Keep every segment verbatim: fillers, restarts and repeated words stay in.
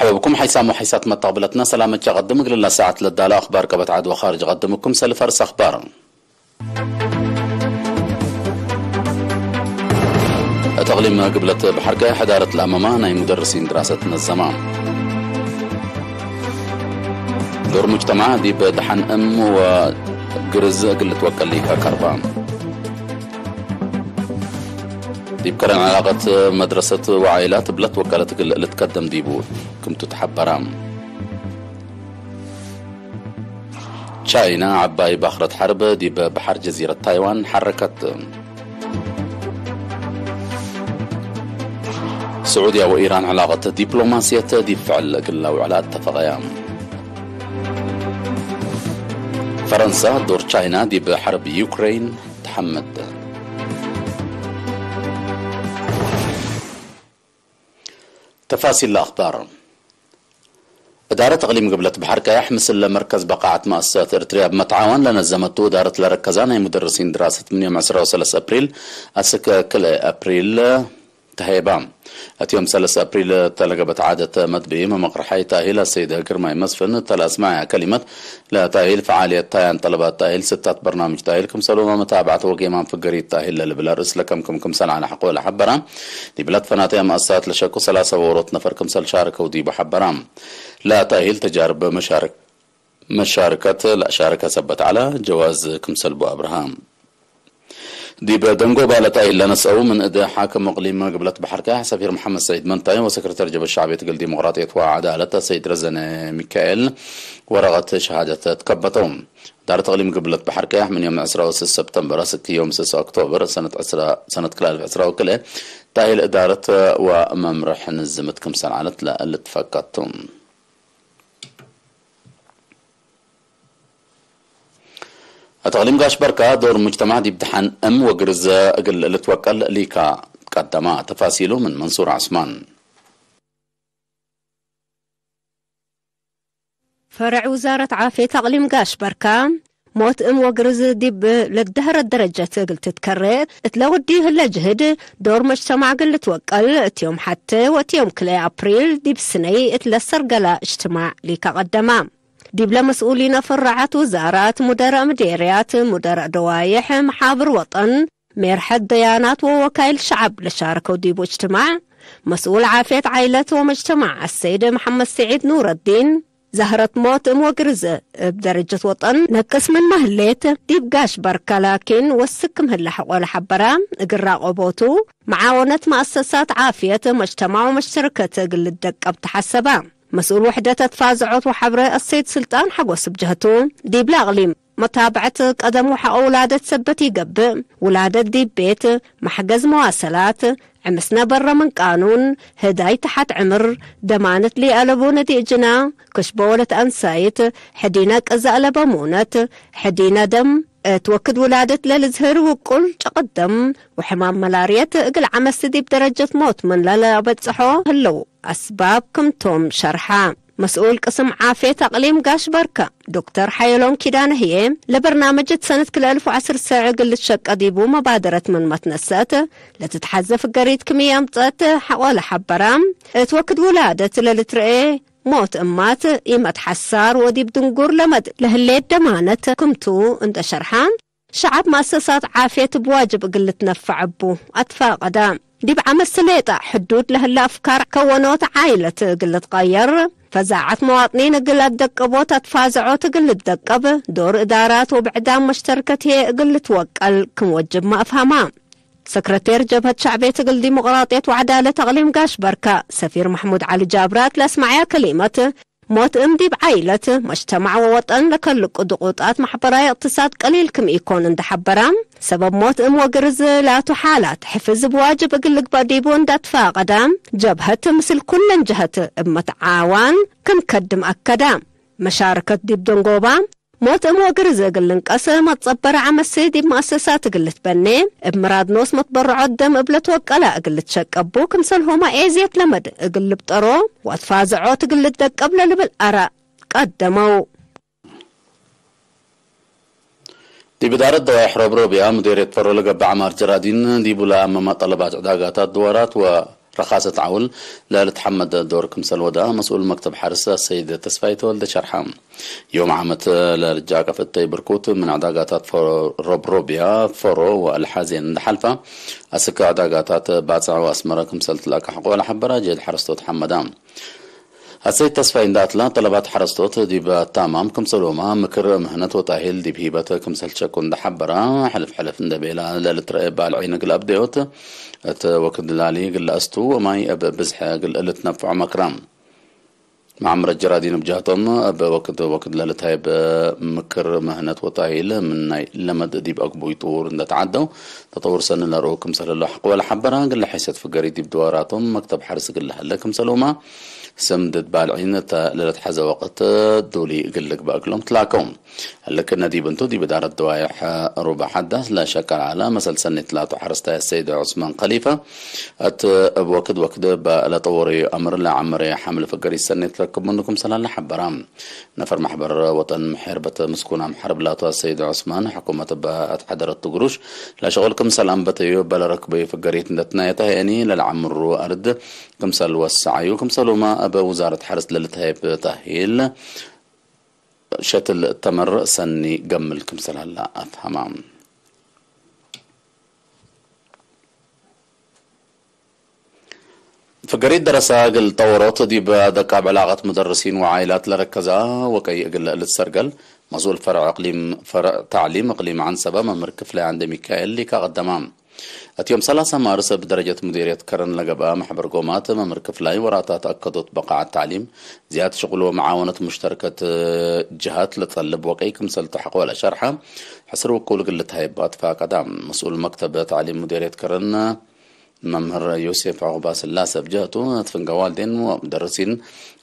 እብኩም ሓይሳም ወሓይሳት መተቅብለትነ ሰላመ ቸቀድም እግልላ ሰዓት ለዳለ አኽባር ቀበት ዐድ ወኻርጅ ቀድምኩም ሰልፍ አርስ አኽባር። እት እቅሊም ግብለት በሐር ቀያሕ ሕዳረት ለአመማ ናይ ሙደርሲን ድራሰት ነዘማ። ዶር ሙጅተማዕ ዲብ ደሐን እም ወግርዝ እግል ልትወቀል ሊካ ቀርባ። ዲብ ከረን ዕላቀት መድረሰት ወዓይላት እብ ለትወቀለት እግል ልትቀደም ዲቡ ክምቱ ተሐበራ። ቻይና ዐባይ ባክረት ሐርብ ዲብ በሐር ጀዚረት ታይዋን ሐረከት። ስዑድያ ወኢራን ዕላቀት ዲፕሎማስየት ዲብ ፍዕል እግል ለአውዕላ አተፈቀያ። ፈረንሳ ዶር ቻይና ዲብ ሐርብ ዩክሬን ተሐምድ። ተፋሲል ለአኽባር። እዳረት እቅሊም ግብለት በሐር ቀያሕ ምስል ለመርከዝ በቃዐት መአሰሳት ኤርትርያ እብ መትዓዋን ለነዘመቱ እዳረት ለረከዛ ናይ ሙደርሲን ድራሰት ምን ዮም ዕስራ ወሰለስ አፕሪል አስክ ክልኤ አፕሪል ተሄባ። እት ዮም ሰለስ አፕሪል እተ ለገብአት ዓደት መጥብዒ መመቅርሓይ ተእሂል አሰይድ ግርማይ መስፍን እተ ለአስመዐያ ከሊመት፣ ለተእሂል ፈዓልየት ታያን ጠለባት ተእሂል ስታት በርናምጅ ተእሂል ክምሰልሁመ መታብዐት ወጌማን ፍገሪት ተእሂል ለልብል አርእስ ለከምክም ክምሰል ዐለ ሐቆ ለሐበራ። ዲብ ለትፈናተየ መአሰሳት ለሸቁ ሰላሰ ወሮት ነፈር ክምሰል ሻርከው ዲቡ ሐበራ። ለተእሂል ተጃርብ መሻርክ-፣ መሻርከት ለአሻርከ ሰበት ዐለ ጀዋዝ ክምሰል ቡ አብርሃ። ዲብ ደንጎባ ለተእሂል ለነስአው ምን እደ ሓክም እቅሊም ግብለት በሐር ቀያሕ ሰፊር መሐመድ ሰዒድ መንታይ ወሰክረተር ጀብሀት ሸዕብየት እግል ዲሞቅራጥየት ወዐዳለት ሰይድ ረዘነ ሚካኤል ወረቀት ሸሃደት ትከበተው። እዳረት እቅሊም ግብለት በሐር ቀያሕ ምን ዮም ዕስራ ወስስ ሰብተምበር አስክ ዮም ስስ ኦክቶበር ሰነት ዕስራ፣ ሰነት ክልኤ አልፍ ዕስራ ወክልኤ ተእሂል እዳረት ወመምርሕ ንዝምት ክምሰል ዐለት ለልትፈቀድ ቱ። እት እቅሊም ጋሽ በርካ ዶር ሙጅተማዕ ዲብ ደሐን እም ወግርዘ እግል ልትወቀል ሊካ ቀደማ። ተፋሲሉ ምን መንሱር ዐስማን። ፈርዕ ውዛረት ዓፍየት አቅሊም ጋሽ በርካ፣ ሞት እም ወግርዝ ዲብ ለደሀረት ደረጀት እግል ትትከሬ እት ለውዲ ህለ ጅህድ፣ ዶር መጅተማዕ እግል ልትወቀል፣ እት ዮም ሐቴ ወእት ዮም ክልኤ አፕሪል ዲብ ስነይ እት ለሰርገላ እጅትማዕ ሊካ ቀደማ። ዲብለ መስኡሊነ ፍራዓት ውዛራት፣ ሙደረ ምዴርያት፣ ሙደረ ደዋዬሕ፣ መሓብር ወጠን፣ ሜርሐት ደያናት ወወካይል ሸዐብ ለሻርከው ዲቡ እጅትማዕ፣ መስኡል ዓፍየት ዓይለት ወመጅተማዕ አሰይድ መሐመድ ስዒድ ኑረዲን፣ ዛህረት ሞት እም ወግርዝ እብ ደረጀት ወጠን ነቅስ ምንመ ህሌት፣ ዲብ ጋሽ በርከ ላኪን ወስክ ክም ህለ ሐቆ ለሐበረ፣ እግል ራቆቦቱ፣ መዓወነት መአሰሳት ዓፍየት፣ መጅተማዕ ወመሽተርከት እግል ልደቀብ ተሐሰበ። መስኡል ውሕደት አትፋዝዖት ወሐብረ አሰይድ ስልጣን ሐጎስ እብ ጀህቱ፣ ዲብለ አቅሊም መታብዐት ቀደም ወሐቆ ውላደት ሰበት ኢገብእ፣ ውላደት ዲብ ቤት፣ መሕገዝ መዋሰላት፣ ዕምስነ በረ ምን ቃኑን፣ ህዳይ ተሐት ዕምር፣ ደማነት ለኢአለቡ ነዲእጅና፣ ክሽቦ ወለት አንሳይት፣ ሕዲነ ቅዘእ ለበሙነት፣ ሕዲነ ደም፣ እት ወክድ ውላደት ለልዝህር ውቁል ጨቅደም ወሕማም መላርየት እግል ዐመስ ዲብ ደረጀት ሞት ምን ለለአበጽሖ ህለው አስባብ ክምቶም ሸርሐ። መስኡል ቅስም ዓፍየት አቅሊም ጋሽ በርከ ዶክተር ሓየሎም ኪዳነ ህዬ፣ ለበርናምጅ እት ሰነት ክልኤ አልፍ ወዐስር ሰዕ እግል ልትሸቀ ዲቡ መባደረት ምንመ ትነሰአት፣ ለትትሐዘ ፍገሪት ክም ኢአምጸአት ሐቆ ለሐበረ፣ እት ወክድ ውላደት ለልትረኤ ሞት እማት ኢመትሐሳር ወዲብ ድንጉር ለመድ ለህሌት ደማነት ክምቱ እንዴ ሸርሐ፣ ሸዐብ መአሰሳት ዓፍየት እብ ዋጅብ እግል ልትነፈዕ እቡ አትፋቀደ። ዲብ ዐመት ስሌጠ ሕዱድ ለህለ አፍካር ከወኖት ዓይለት እግል ልትቀየር፣ ፈዛዐት መዋጥኒን እግል አትደቅቦት አትፋዝዖት እግል ልትደቀብ፣ ዶር እዳራት ወብዕዳም መሽተርከት ህዬ እግል ልትወቀል ክም ወጅብመ አፍሀማ። ሰክረቴር ጀብሀት ሸዕብየት እግል ዲሞቅራጥየት ወዐዳለት አቅሊም ጋሽ በርከ፣ ሰፊር መሕሙድ ዐሊ ጃብራት ለአስመዐየ ከሊመት፣ ሞት እም ዲብ ዓይለት፣ መጅተማዕ ወወጠን ለከልቁ ድቁጣት መሕበራይ እቅትሳድ ቀሊል ክም ኢኮን እንዴ ሐበረ፣ ሰበብ ሞት እም ወግርዝ ላቱ ሓላት ሕፍዝ እብ ዋጅብ እግል ልግበእ ዲቡ እንዴ አትፋቀደ፣ ጀብሀት ምስል ኩለን ጀሀት እብ መትዓዋን ክም ከድም አከደ። መሻርከት ዲብ ደንጎባ፣ ሞት እም ወግርዝ እግል ልንቀስ መትጸበረ ዐመሴ ዲብ መአሰሳት እግል ልትበኔ፣ እብ ምራድ ኖስ መትበረዖት ደም እብ ለትወቀለ እግል ልትሸቀቡ፣ ክምሰልሆመ ኤዝየት ለመድ እግል ልብጠሮ ወአትፋዝዖት እግል ልትደቀብ ለልብል አራእ ቀደመው። ዲብ እዳረት ደዋይሕ ሮብሮብያ፣ ሙዴርየት ፈሮ ለገብአ ዐማር ጀራዲን፣ ዲቡ ለአመመ ጠለባት ዕዳጋታት ድዋራት ወ ረኻሰት ዐውል ለልትሐመድ ዶር ክምሰል ወዳ መስኡል መክተብ ሐርስ አሰይድ ተስፋይ ተወልደ ሸርሐ። ዮም ዓመት ለልጃቀፍ እተይ ብርኩት ምን ዕዳጋታት ሮብሮብያ፣ ፎሮ ወአልሓዜን እንደ ሐልፋ፣ አስክ ዕዳጋታት ባጽዕ ወአስመረ ክምሰል ትላቀ ሐቆ ለሐበራ ጀህድ ሐረስቶት ሐመዳ። አሰይድ ተስፋይ እንደ አትላ ጠለባት ሐረስቶት ዲብ አታማም ክምሰሎማ ምክር ምህነት ወጣሂል ዲብ ሂበት ክምሰል ሸቁ እንደ ሐበራ፣ ሕልፍ ሕልፍ እንደ ቤላ ለልትረኤ ባልዒን እግል አብደዮት እት ወክድ ላሊ እግል ለአስቱ ወማይ እብ ብዝሐ እግል ልትነፍዖ መክራ። መዓምረት ጀራዲን እብ ጀህቶም፣ እብ ወክድ ወክድ ለልትሀይብ ምክር ምህነት ወጣሂል ምን ናይ ለመድ ዲብ አግቡይ ጥዉር እንደ ተዓደው፣ ተጠውር ሰኒ ለርኡ ክምሰል ህለው ሐቆ ለሐበራ፣ እግል ሐይሰት ፍገሪት ዲብ ድዋራቶም መክተብ ሐርስ እግል ለሀለ ክምሰልሁማ፣ ስም ድድ ባልዒን እተ ለልትሐዘ ወቅት ዱሊ እግል ልግበእ እግሎም ትላከው። እሊ ክእነ ዲብ እንቱ፣ ዲብ እዳረት ደዋይሕ ሩበ ሐዳስ ለሸቀል ዐለ መሰል ሰኔት ላቱ ሐረስታይ አሰይድ ዑስማን ከሊፈ፣ እት እብ ወክድ ወክድ እበ ለጠወረዩ አምር ለዐመረዩ ሐምል ፍገሪት ሰኔት ረክብ ምኑ ክምሰል ሀለ ሐበራ። ነፈር መሕበር ወጠን ምሕርበት ምስኩናም ሐርብ ላቱ አሰይድ ዑስማን፣ ሕኩመት እበ አትሐደረቱ ግሩሽ ለሸቁል ክምሰል አንበተዩ እበ ለረክበዩ ፍገሪት እንደ ትናየተ ህየኒ ለለዐምሩ አርድ ክምሰል ወሰዐዩ ክምሰሉመ እበ ውዛረት ሐርስ ለልትሀይብ ተእሂል ሸትል ተመር ሰኒ ገምል ክምሰል ሀላ አፍሀማ። ፍገሪት ደረሰ እግል ጠወሮት ዲብ ደቃብ ዕላቀት ሙደርሲን ወዓይላት ለረከዛ ወቀይ እግል ልትሰርገል መስኡል ፈርዕ እቅሊም፣ ፈርዕ ተዕሊም እቅሊም ዐንሰበ መምህር ክፍላይ ዐንደ ሚካኤል ሊካ ቀደማ። እት ዮም ሰላሳ ማርስ እብ ደረጀት ሙዲርየት ከረን ለገብአ መሕበር ጎማት መምህር ክፍላይ ወራታት አከዶት በቃዐት ተዕሊም፣ ዝያድ ሽቁል ወመዓወነት ሙሽተርከት ጀሃት ለጸልብ ወቀይ ክምሰል ተሐቆ ለሸርሐ፣ ሕስር ውቁል እግል ልትሀይብ አትፋቀዳ። መስኡል መክተብ ተዕሊም ሙዲርየት ከረን መምህር ዮሴፍ ዑቅባስላሰ እብ ጀህቱ፣ እት ፍንገ ዋልዴን ወሙደርሲን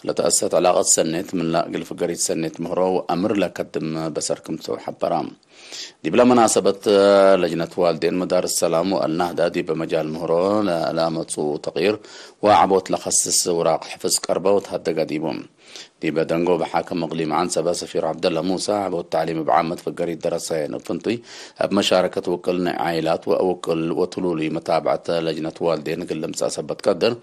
ለተአሰት ዕላቀት ሰኔት ምንላ እግል ፍገሪት ሰኔት ምህሮ ወአምር ለከድም በሰር ክምቱ ሐበራ። ዲብለ መናሰበት፣ ለጅነት ዋልዴን መዳርስ ሰላም ወአልናህዳ ዲብ መጃል ምህሮ ለአመጽኡ ተቅይር ወዐቦት ለከስስ ውራቅ ሕፍዝ ቀርበ ወተሀደገ ዲቡ። ዲበ ደንጎበ ሓክም እቅሊም ዐንሰበ ሰፊር ዐብደለ ሙሳ፣ ዐቦት ተዕሊም እብ ዓመት ፍገሪት ደረሰየን እብ ፍንቱይ፣ እብ መሻረከት ውቅል ናይ ዓይላት ወውቅል ወትሉሉይ መታብዐት ለጅነት ዋልዴን እግል ልምጸእ ሰበት ቀድር፣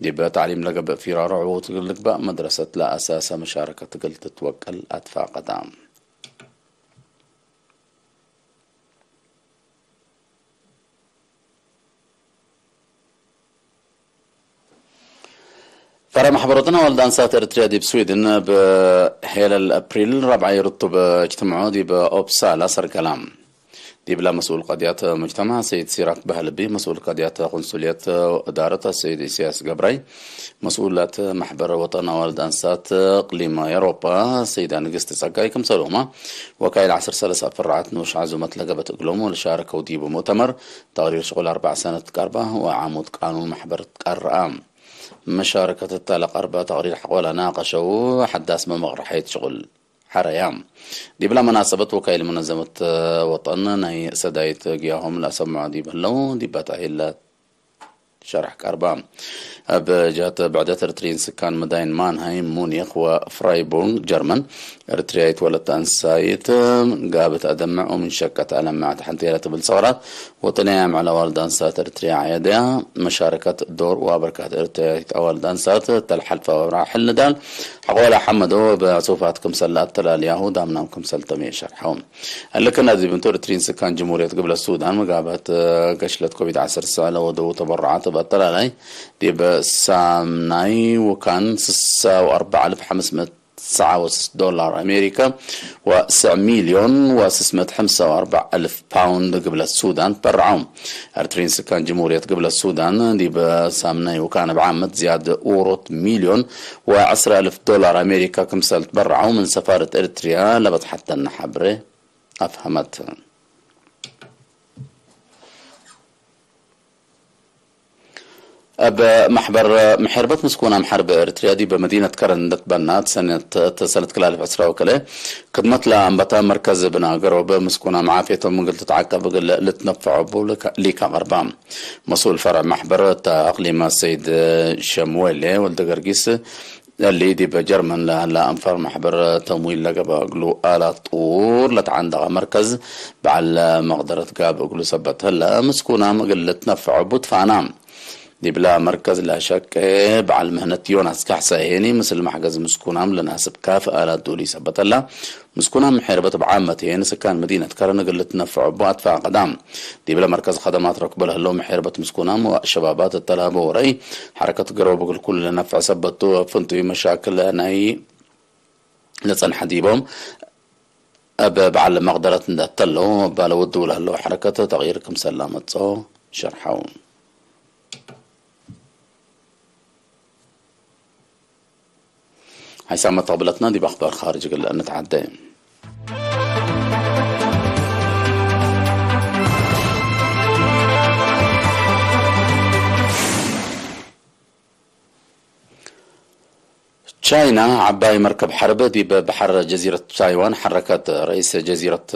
ዲበ ተዕሊም ለገብእ ፊራሮ ዕዉት እግል ልግባእ መድረሰት ለአሳሰ መሻረከት እግል ትትወቀል አትፋቀዳ። ፈረ መሕበሮትን አዋልድ አንሳት ኤረትርያ ዲብ ስዊድን እብ ሔለል አፕሪል ራብዓይ ርቱብ እጅትምዖ ዲብ ኦፕሳላ ሰርገላ። ዲብላ መስኡል ቀድያት ሙጅተማዕ ሰይድ ሲራክ በህልቢ፣ መስኡል ቀድያት ቁንሱልየት እዳረት ሰይድ ኢሳያስ ገብራይ፣ መስኡላት መሕበር ወጠን አዋልድ አንሳት እቅሊም ኤሮጳ ሰይዳ ንግስቲ ጸጋይ፣ ክምሰልሁመ ወካይል ዐስር ሰለስ አፍራዓት ንኡሽ ዐዙመት ለገብአት እግሎም ወለሻረከው ዲቡ ሙእተመር፣ ተቅሪር ሽቁል አርበዕ ሰነት ትቀርበ ወዓሙድ ቃኑን መሕበር ትቀረአ። መሻረከት እተ ለቀርበ ተቅሪር ሐቆለ ናቀሸው ሐዳስ መመቅረሐይት ሽቁል ሐረያ። ዲብለ መናሰበት ወካይል መነዘመት ወጠን ናይ ሰዳይት ግያሆም ለአሰምዖ ዲብ ህለው፣ ዲበ ተእሂል ሸርሕ ቀርበ። እብ ጀህት ብዕደት ኤረትርዪን ስካን መዳይን ማንሃይም፣ ሙኒክ ወፍራይቡርግ ጀርመን፣ ኤረትርያይት ወለት አንሳይት ጋብት አደምዕ ወምን ሸቀት አለምዐት ሐንቴረ ትብል ሰቅራት ወጠንያም ዐለ አዋልድ አንሳት ኤረትርያ ዐየድያ። መሻረከት ዶር ወአበርካት ኤረትርያይት አዋልድ አንሳት እተ ለሐልፈ መራሕል ንዳል ሐቆለ ሐመዶ እብ ሱፋት ክምሰል ለአተላልያሁ ዳምናም ክምሰል ተሜ ሸርሐው። እሊ ክእነ ዲብ እንቱ ኤረትርዪን ስካን ጅምሁርየት ግብለት ሱዳን መጋብሀት ገሽለት ኮቪድ ዐስር ሰዕ ለወደዉ ተበሩዓት እብ አተላላይ ዲብ ሳምናይ ውካን ስሳ ወአርበዕ አልፍ ሐምስ ምእት ሰዓ ወስስ ዶላር አሜሪከ ወስዕ ሚልዮን ወስስ ምእት ሐምሳ ወአርበዕ አልፍ ፓውንድ ግብለት ሱዳን ትበረዐው። ኤረትርዪን ስካን ጅምሁርየት ግብለት ሱዳን ዲብ ሳምናይ ውካን እብ ዓመት ዝያድ ዎሮት ሚልዮን ወዐስር አልፍ ዶላር አሜሪከ ክምሰል ትበረዐው ምን ሰፋረት ኤረትርያ ለበጽሐተነ ሐብሬ አፍሀመት። እብ መሕበር ምሕርበት ምስኩናም ሐርብ ኤረትርያ ዲብ መዲነት ከረን እንደ ትበናት ሰነት፣ ሰነት ክል አልፍ ዕስራ ወክልኤ ክድመት ለአንበተ መርከዝ ብና ገሮብ ምስኩናም ዓፍየቶም እግል ትትዓቀብ እግል ልትነፈዖ እቡ ሊካ ቀርባ። መስኡል ፈርዕ መሕበር እተ አቅሊም አሰይድ ሸምዌሌ ወልደገርጊስ፣ እሊ ዲብ ጀርመን ለሀለ አንፋር መሕበር ተምዊል ለገብአ እግሉ፣ አላት ጥዉር ለተዓንደቀ መርከዝ በዐል መቅደረት ጋብ እግሉ ሰበት ህለ፣ ምስኩናም እግል ልትነፈዖ እቡ ትፋና። ዲብላ መርከዝ ለሸቄ በዐል ምህነት ዮናስ ካሕሳይ ሄኒ፣ ምስል መሕገዝ ምስኩናም ለናስብ ካፍ አላት ዶል ኢሰበጠላ፣ ምስኩናም ምሔርበት ብዓመት ሄኒ ስካን መዲነት ከረን እግል ልትነፈዑ እቡ አትፋቀዳ። ዲብለ መርከዝ ከደማት ረክበ ለህለው ምሔርበት ምስኩናም ወሸባባት እተላበው ረአይ፣ ሐረከት ገሮብ እግል ኩሉ ለነፍዕ ሰበት ቱ፣ ፍንቱይ መሻክል ናይ ለጸንሐ ዲቦም እብ በዐል መቅደረት እንደ ተለው፣ እባለ ውድው ለህለው ሐረከት ተቅይር ክምሰል ለአመጽኦ ሸርሐው። ሐይሳም መተቅብለትና ዲብ አክባር ካርጅ እግል እንትዓደ። ቻይና ዐባይ መርከብ ሐርብ ዲብ በሐር ጀዚረት ታይዋን ሐረከት። ረኢስ ጀዚረት፣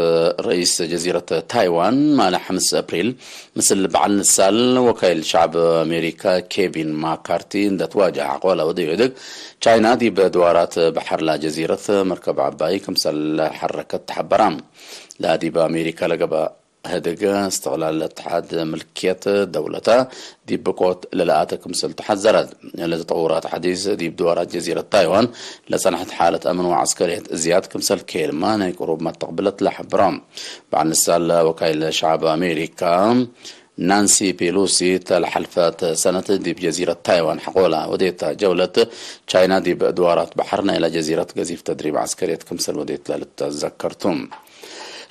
ረኢስ ጀዚረት ታይዋን ማለ ሐምስ አፕሪል ምስል በዐል ንሳል ወካይል ሸዕብ አሜሪካ ኬቪን ማካርቲ እንደ ትዋጀህ አቅዋል አወደዩ ህድግ፣ ቻይና ዲብ ድዋራት በሐር ለጀዚረት መርከብ ዐባይ ክምሰል ሐረከት ተሐበራ። ለዲብ አሜሪካ ለገብአ ህድግ እስትቅላል ለእትሓድ ምልክየት ደውለተ ዲብ ብቆት ለለአተ ክምሰል ተሐዘረት። ለተጠውራት ሐዲስ ዲብ ድዋራት ጀዚረት ታይዋን ለጸንሐት ሓለት አምን ወዐስከርየት እዝያድ ክምሰል ኬልማ ናይ ቅሩብ መተቅብለት ለሐብሮ። በዐል ንሳል ወካይል ሸዕብ አሜሪካ ናንሲ ፔሎሲ፣ እተ ለሐልፈት ሰነት ዲብ ጀዚረት ታይዋን ሐቆላ ወዴታ ጀውለት፣ ቻይና ዲብ ድዋራት በሐር ናይላ ጀዚረት ገዚፍ ተድሪብ ዐስከርየት ክምሰል ወዴት ለልትዘከርቱ።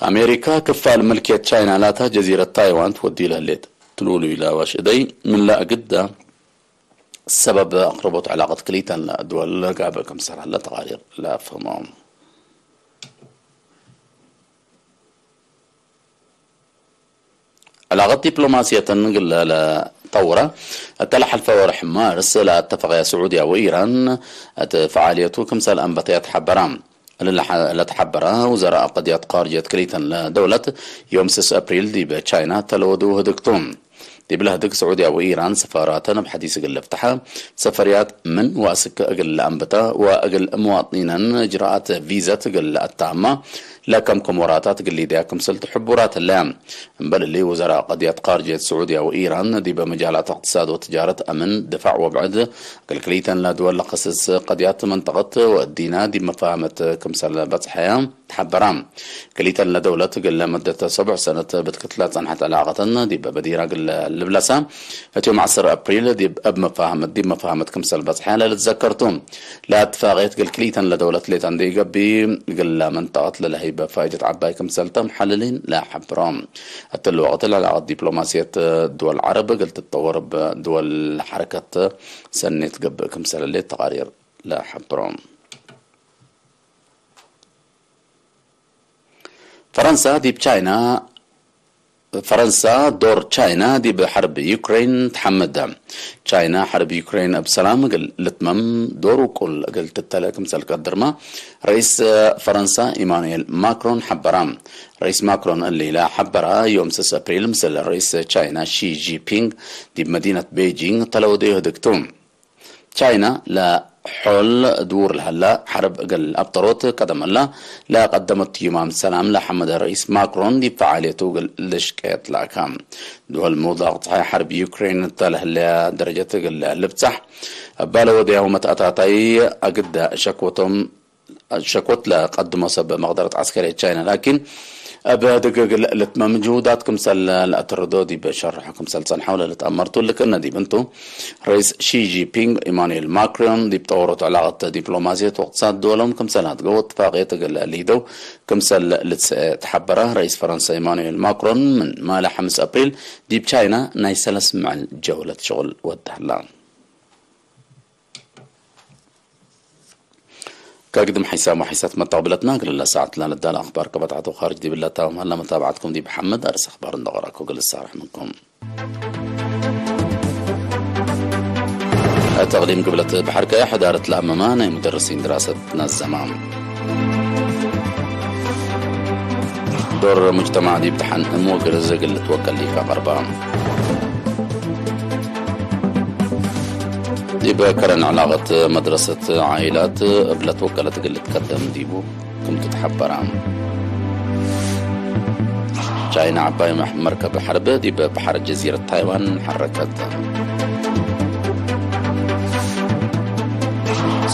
አሜሪካ ክፋል ምልክየት ቻይና ላታ ጀዚረት ታይዋን ትወዲ ለህሌት ትሉሉ ኢላዋሽ እደይ ምን ለእግዳ ሰበብ አቅርቦት ዕላቀት ክሊተን ድወል ጋብእ ክምሰል ሀለ ተቃሪር ለአፍህሞ። ዕላቀት ዲፕሎማስየትን እግል ለጠውረ፣ እተ ለሐልፈ ወርሕ ማርስ ለአተፈቀየ ስዑድያ ወኢራን እት ፈዓልየቱ ክምሰል አንበተየ ተሐበራ። እሊ ለሐ-፣ ለተሐበረ ውዘራእ ቀድያት ካርጅየት ክልኢተን ለደውለት፣ ዮም ስስ አፕሪል ዲብ ቻይና ተለወዱ ህድግ ቱ። ዲብለ ህድግ፣ ስዑድያ ወኢራን ሰፋራተን እብ ሐዲስ እግል ልፍተሐ፣ ሰፈርያት ምን ወአስክ እግል ለአንብተ ወእግል ምዋጥኒነን እጅራአት ቪዘት እግል ለአታማ፣ ለከምክም ወራታት እግል ሊደያ ክምሰል ትሕቡራት ህለ። እምበል እሊ፣ ውዘራእ ቀድያት ካርጅየት ስዑድያ ወኢራን ዲበ መጃላት እቅትሳድ ወትጃረት፣ አምን፣ ድፋዕ ወብዕድ፣ እግል ክልኢተን ለድወል ለከስስ ቀድያት መንጠቀት ወእዲና ዲብ መፋሀመት ክምሰል በጽሐያ ተሐበራ። ክልኢተን ለደውለት እግል ለመደት ሰቡዕ ሰነት ብትክት ለጸንሐት ዕላቀተን ዲብ በዲራ እግል ልብለሳ፣ እት ዮም ዐስር አፕሪል ዲብ እብ መፋሀመት፣ ዲብ መፋሀመት ክምሰል በጽሐያ ለልትዘከር ቱ። ለእትፋቅየት እግል ክልኢተን ለደውለት ሌጠ እንዴ ኢገብእ፣ እግል ለመንጠቀት ለለሀይበ ፋይደት ዐባይ ክምሰል ተ፣ መሐልሊን ለሐብሮ። እትሊ ወቅት ለዕላቀት ዲፕሎማስየት ድወል ዐረብ እግል ትጠወር እብ ድወል ሐረከት ሰኔት ገብእ ክምሰል ህሌት ተቃሪር ለሐብሮ። ፈረንሳ ዲብ ቻይና፣ ፈረንሳ ዶር ቻይና ዲብ ሐርብ ዩክሬን ተሐምደ። ቻይና ሐርብ ዩክሬን እብ ሰላም እግል ልትመም ዶር ውቁል እግል ትተለ ክምሰል ቀድርማ ረኢስ ፈረንሳ ኢማኑኤል ማክሮን ሐበራ። ረኢስ ማክሮን እሊ ለሐበራ ዮም ስስ አፕሪል ምስል ረኢስ ቻይና ሺ ጂንፒንግ ዲብ መዲነት ቤጂንግ ተለወደዩ ህድግ ቱ። ቻይና ለሖል ድዉር ለሀላ ሐርብ እግል አብጠሮት ቀደም እላ ለቀደመት ዩማም ሰላም ለሐመደ ረኢስ ማክሮን ዲብ ፈዓልየቱ እግል ልሽቄት ለአካ። ድወል ምውዳቅ ጸሓይ ሐርብ ዩክሬን እተ ለህለያ ደረጀት እግል ልብጻሕ እባ ለወደያሁ መትአታታይ አግደ ሸኮቶም ሸኮት ለቀድሞ ሰብ መቅደረት ዐስከርየት ቻይና ላኪን፣ እብ ህድግ እግል ልትመም ጅሁዳት ክምሰል ለአተርዶ ዲብ ሸርሖ ክምሰል ጸንሐው ለልትአመርቱ ልክነ ዲብ እንቱ፣ ረኢስ ሺ ጂንፒንግ ኢማኑኤል ማክሮን ዲብ ጠወሮት ዕላቀት ዲፕሎማስየት ወእቅትሳድ ድወሎም ክምሰል አድገው ወትፋቅየት እግል ሊደው ክምሰል ልትሰኤ ተሐበረ። ረኢስ ፈረንሳ ኢማኑኤል ማክሮን ምን ማለ ሐምስ አፕሪል ዲብ ቻይና ናይ ሰለስ መዕል ጀውለት ሽቁል ወደ ህላ። ከግድም ሐይሳም ወሐይሳት መተቅብለትና፣ እግል ለሰዓት ለነዳለ አኽባር ከበታዕቱ ኻርጅ ዲብለ ታምሃልና መታብዓትኩም ዲብ ሐመድ አርስ አኽባር እንደ ቀረእኩ እግል እሳርሕ ምንኩም። እት አቅሊም ግብለት በሐር ከየ ሕዳረት ለአመማ ናይ ሙደርሲን ድራሰት ነዘማ። ዶር ሙጅተማዕ ዲብ ተሐንህም ወግርዝ እግል ልትወከል ዲከ ቀርባ። ዲብ ከረን ዕላቀት መድረሰት ዓኢላት እብ ለትወከለት እግል ልትከደም ዲቡ ክምቱ ተሐበራ። ቻይና ዐባይ መ-፣ መርከብ ሐርብ ዲብ በሐር ጀዚረት ታይዋን ሐረከት።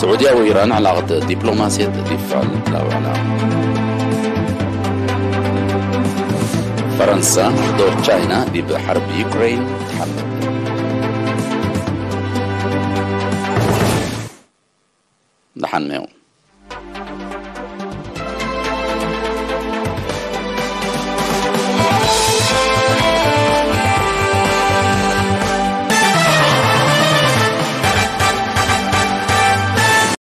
ስዑድያ ወኢራን ዕላቀት ዲፕሎማስየት ዲብ ፍዕል ለአውዕላ። ፈረንሳ ዶር ቻይና ዲብ ሐርብ ዩክሬን ተሐመት። ደሐንሜው።